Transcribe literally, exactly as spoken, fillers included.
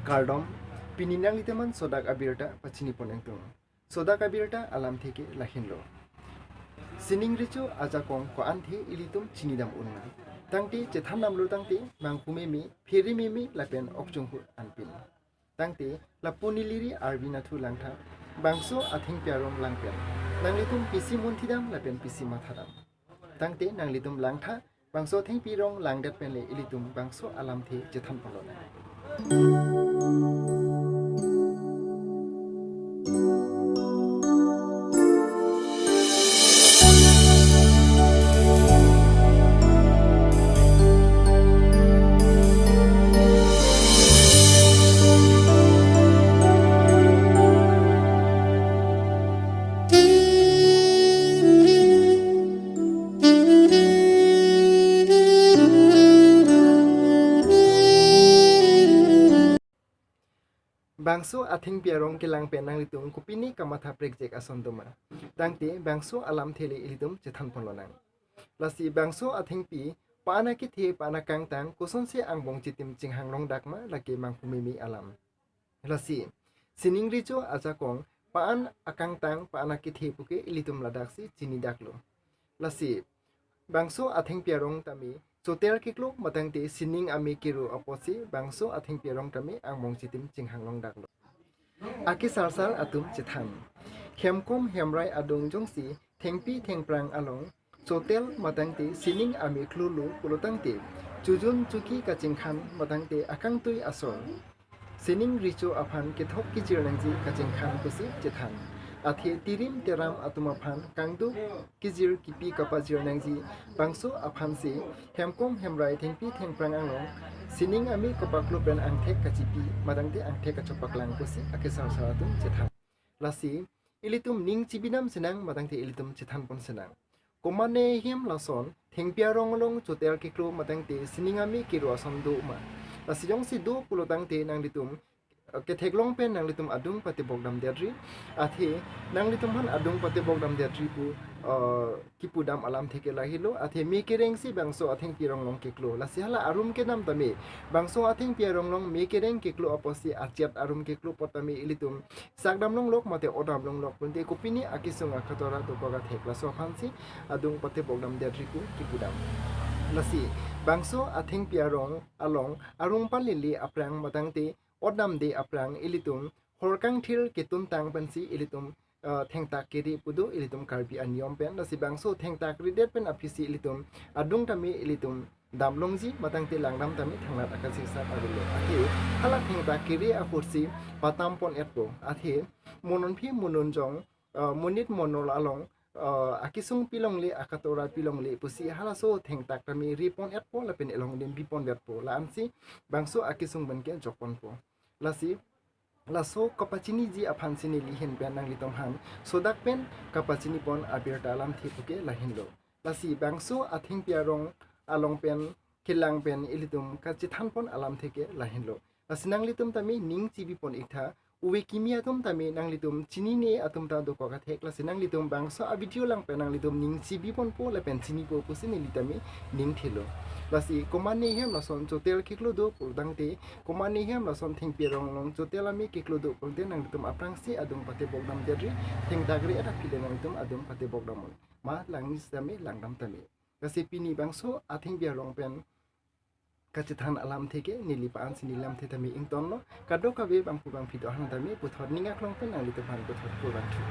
Kardom, pini nanglitum aphan sodak abirta pachini pon ingtung. Sodak abirta alamthe ke lahenlo. Sining Recho ajakong ko-an the ilitum chinidam un ma. Tangte chethan damlo tangte Mangkumeme, Pherememe lapen Okchunghut anpin. Tangte lapu neli ri Arbi Nathu Langtha, bangso athengpi arong lang pen nanglitum pisi munthidam lapen pisi mathadam. Tangte nanglitum langtha, bangso athengpi arong langdet pen le ilitum bangso alamthe chethan ponlonang. Bangso athengpi arong kelang pen nanglitum kopine kamatha prekjek ason doma. Tangte bangso alamthe le ilitum chethan ponlonang. Lasi bangso athengpi pa-an akethe pa-an akangtang kosonsi angbong chitim chinghang longdak ma, lake Mangkumeme alam. Lasi Sining Recho ajakong pa-an akangtang pa-an akethe puke ilitum ladaksi chinidaklo. Lasi bangso athengpi arong tame chotel keklo matangte sining ame kero apotsi bangso athengpi arong tame angbong chitim chinghang longdaklo. Akesarsar atum chethan. Hemkom hemrai adung jongsi thengpi thengphrang along chotel matangte sining ame klolo pulotangte chojun choki kachingkhan matangte akangtui asor Sining Recho aphan kethok kejir nangji kachingkhan pusi chethan. Athe tirim teram atum aphan kangduk kejir kipi kapajir nangji bangso aphansi hemkom hemrai thengpi thengphrang along sining ame kopaklo pen angthek kachipi matangte angthek kachopaklang pusi akesarsar atum chethan. Lasi ilitum ning chibidam sinang matangte ilitum chethan pon sinang. Komane hem lason thengpi arong along chotel keklo matangte sining ame kero ason do ma. Lasi jongsi do pulotangte nanglitum, eh, ketheklong pen nanglitum adung patebok damdetri. Athe nanglitum aphan adung patebok damdetri pu, eh, kipudam alamthe ke lahelo. Athe me kerengsi bangso athengpi arong along keklo. Lasi hala arum kedam tame bangso athengpi arong along me kereng keklo apotsi achet arum keklo apot tame ilitum sakdam longlok mate odam longlok pente kopine akesung akatora dokok athek laso aphansi adung patebok damdetri pu kipudam. Lasi bangso athengpi arong along arung palili aphrang matangte odamde aphrang ilitum horkangthir ketuntang pensi ilitum, eh, thengtak kere pu do ilitum Karbi aniyom pen. Lasi bangso thengtak ridet pen aphisi ilitum adung tame ilitum damlongji matangte langdam tame thangnat akasik sak avelo. Athe hala thengtak kere ahutsi patam pon-etpo. Athe mo nonphi mo nonjong, eh, monit monol along, eh, akesung pilongle akatora pilongle pusi halaso thengtak tame ri pon-etpo lapen elongdim bi pon-etpo. La-ansi bangso akesung pen ke jok ponpo. Lasi laso kapachiniji aphansi neli ahin pen nanglitum aphan sodak pen kapachini pon abirta alamthe puke lahenlo. Lasi bangso athengpi arong along pen kelang pen ilitum kachethan pon alamthe ke lahenlo. Lasi nanglitum tame ning chibi pon-iktha, ove kimi atum tame nanglitum chinine atum ta dokok athek, lasi nanglitum bangso avideo lang pen nanglitum ning chibi ponpo lapen chinipo pusi neli tame ning thelo. Lasi komane hem lason chotel keklo do pulotangte, komane hem lason thengpi arong along chotel ame keklo do pulotangte nanglitum aphrangsi adung patebok damdetri, thengtak ri-et aphi le nanglitum adung patebok dam un. Ma langji tame langdam tame. Lasi pini bangso athengpi arong pen kachethan alamthe ke neli pa-ansi neli lamthe tame ingtonlo. Kadokave bangphu bangphi do-an tame puthot ning aklong pen nanglitum aphan puthot kurvangthu.